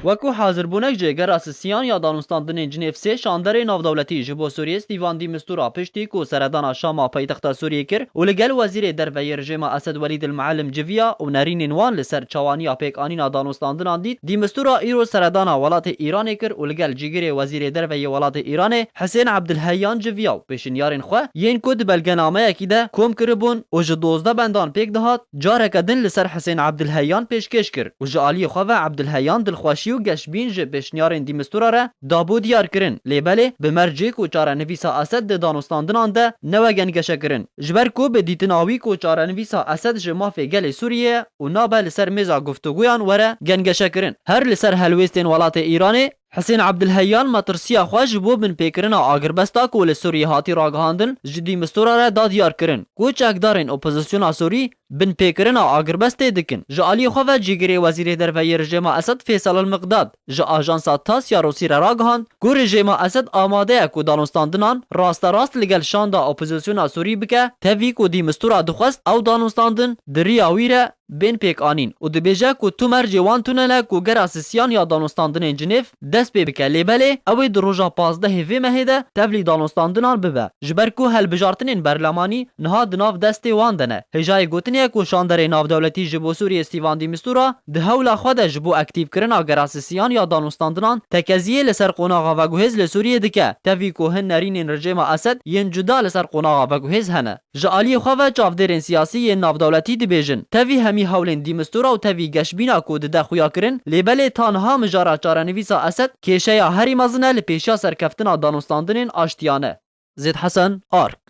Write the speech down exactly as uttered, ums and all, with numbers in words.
Wekû hazirbûnek ji gera sisiyan ya danûstandinên Cinêv sê şanderê navdewletî ji bo Sûriyê Stîvan de Mistura piştî ku seredana Şama paytexta Sûriyê kir û li gel wezîrê derve yê rejêma Esed Welîd el Muallim civiya û nerînên wan li ser çawaniya pêkanîna danûstandinan dît, de Mistura îro seredana welatê Îranê kir û li gel cîgirê wezîrê derve yê welatê Îranê Hisên Abdulheyyan civiya û pêşinyarên xwe yên ku di belgenameyekî de kom kiribûn û ji dozdeh bendan pêk dihat, careke din li ser Hisên Abdulheyyan pêşkêş kir û ji aliyê xwe ve Abdulheyyan dilxweşî û geşbîn ji pêşniyarên de Mistura re dabû diyar kirin, lê belê bi mercê ku çarenivîsa Esed di danûstandinan de newe gengeşe kirin. Ji ber ku bi dîtina wî ku çarenivîsa Esed ji mafê gelê Sûriyê ye û nabe li ser mêza guftûgoyan were gengeşe kirin. Her li ser helwêstên welatê Îranê, Hisên Abdulheyyan metirsiya xwe ji bo binpêkirina agirbesta ku li Sûriyê hatî ragihandin ji de Mistura re da diyar kirin ku çekdarên opozisyona Sûrî binpêkirina agirbestê dikin. Ji aliyê xwe ve cîgirê wezîrê derve yê rejêma Esed Fêsal el Miqdad ji ajansa TASS ya Rûsî re ragihand ku rejêma Esed amade ye ku danûstandinan rasterast li gel şanda opozisyona Sûrî bike, tevî ku de Mistura dixwest ew danûstandin di riya wî re bên pêkanîn û dibêje ku tu mercê wan tune ne ku gera sisiyan ya danûstandinên Cinêv dest pê bike, lê belê ew ê di roja pazdehê vê mehê de tevlî danûstandinan bibe. Ji ber ku hilbijartinên berlemanî niha di nav destê wan de ne. Hêjayê gotinê ye ku şanderê navdewletî ji bo Sûriyê Stîvan de Mistura di hewla xwe de ji bo aktîvkirina gera sisiyan ya danûstandinan tekeziyê li ser qonaxa veguhêz li Sûriyê dike, tevî ku hin nerînên rejêma Esed yên cuda li ser qonaxa veguhêz hene. Ji aliyê xwe ve çavdêrên siyasî yên navdewletî dibêjin, tevî hemî hewlên de Mistura û tevî geşbîna ku dide xuya kirin, lê belê ta niha mijara çarenivîsa Esed kêşeya herî mezin e li pêşiya serkeftina danûstandinên aştiyane. Zêd Hesen, Ark.